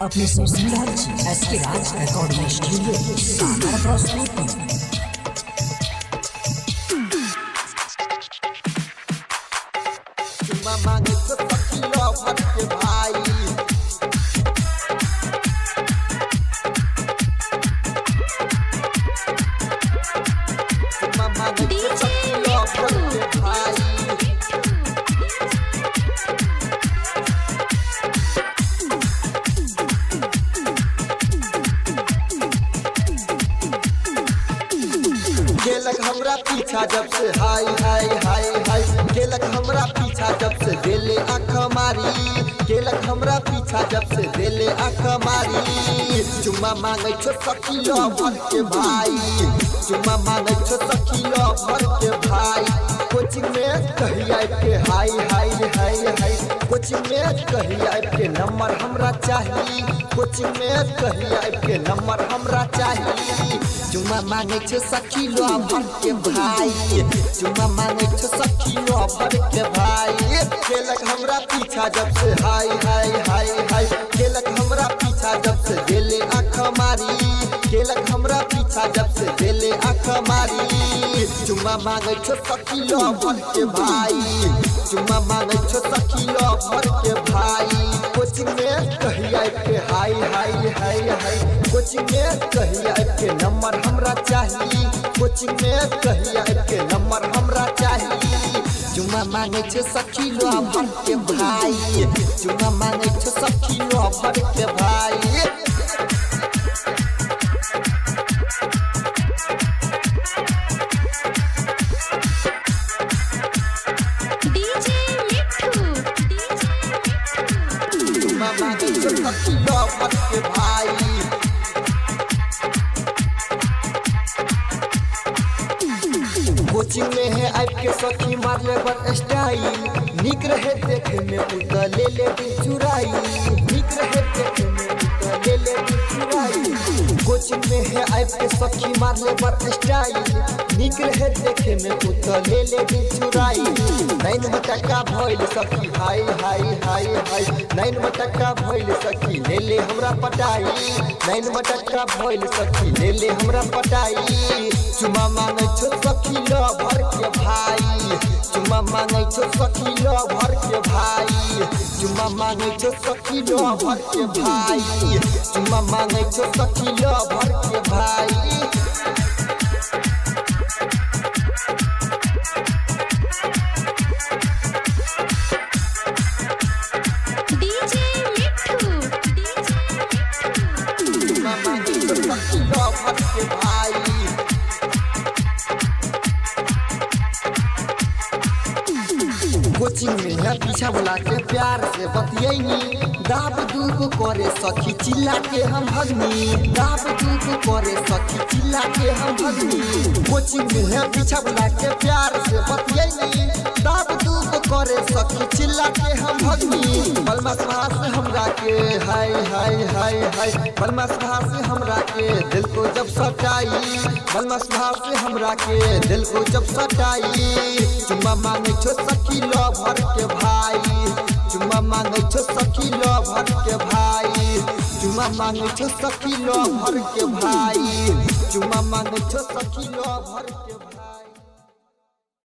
अपने सब सुनि रहल छी S K Raj recording studio सागर प्रस्तुति। चुम्मा मांगे छो सखी लवर के भाई। चुम्मा मांगे छो डीजे सखी लवर के भाई। गेलक हमरा पीछा जब से हाय हाय हाय हाय। गेलक हमरा पीछा जब से देले आँख मारी। गेलक हमरा पीछा जब से देले आँख मारी। चुम्मा मांगे छो सखी लवर के भाई। चुम्मा मांगे छो सखी लवर के भाई। कोचिंग में कही आबि के हाय हाय हाय हाय। कोचिंग में कही आबि के नंबर हमरा चाही। कोचिंग में कही आबि के नंबर हमरा चाही। चुम्मा मांगे छो सखी लवर के भाई। चुम्मा मांगे छो सखी लवर के भाई। खेलक हमरा पीछा जब से हाय हाय हाय हाय। खेलक हमरा पीछा जब से देले आँख मारी। खेलक हमरा पीछा जब से देले आँख मारी। चुम्मा मांगे छो सखी लवर के भाई। चुम्मा मांगे छो सखी लवर के भाई। कोचिंग में कही आबि के हाय हाय हाय हाय। कोचिंग में कही आबि के नंबर हमरा चाही। कोचिंग में कही आबि के नंबर हमरा चाही। चुम्मा मांगे छो सखी लवर के भाई। चुम्मा मांगे छो सखी लवर के भाई। डीजे मिठू, डीजे मिठू। चुम्मा मांगे छो सखी लवर के भाई। कोचिंग में है आबि के सखी मारले बड़ स्टाइल। निक रहे देखे में उ त ले ले दिल चुराई। निक रहे देखे में उ त ले ले दिल चुराई। कोचिंग में है आबि के सखी मारले बड़ स्टाइल। निक रहे देखे में उ त ले ले दिल चुराई। नैन मटक्का भइल सखी हाय हाय हाय हाय। नैन मटक्का भइल सखी ले ले हमरा पटाई। नैन मटक्का भइल सखी ले ले हमरा पटाई। चुम्मा मांगे छो सखी लवर के भाई। चुम्मा मांगे छो सखी लवर के भाई। चुम्मा मांगे छो सखी लवर के भाई। चुम्मा मांगे छो सखी लवर के भाई। डीजे मिठू, डीजे मिठू। चुम्मा मांगे छो सखी लवर के भाई। कोचिंग में है पीछा वाला के प्यार से बतियैनी। दाब दूब करे सखी चिल्ला के हम भगनी। दाब दूब करे सखी चिल्ला के हम भगनी। कोचिंग में है पीछा वाला के प्यार से बतियैनी। दाब दूब करे सखी चिल्ला के हम भगनी। बलमा से हमरा के हाय हाय हाय हाय। बलमा से हमरा के दिल को जब सटाई। बलमा से हमरा के दिल को जब सटाई। चुम्मा मांगे छो सखी लवर के भाई। चुम्मा मांगे छो सखी लवर के भाई। चुम्मा मांगे छो सखी लवर के भाई। चुम्मा मांगे छो सखी लवर के भाई।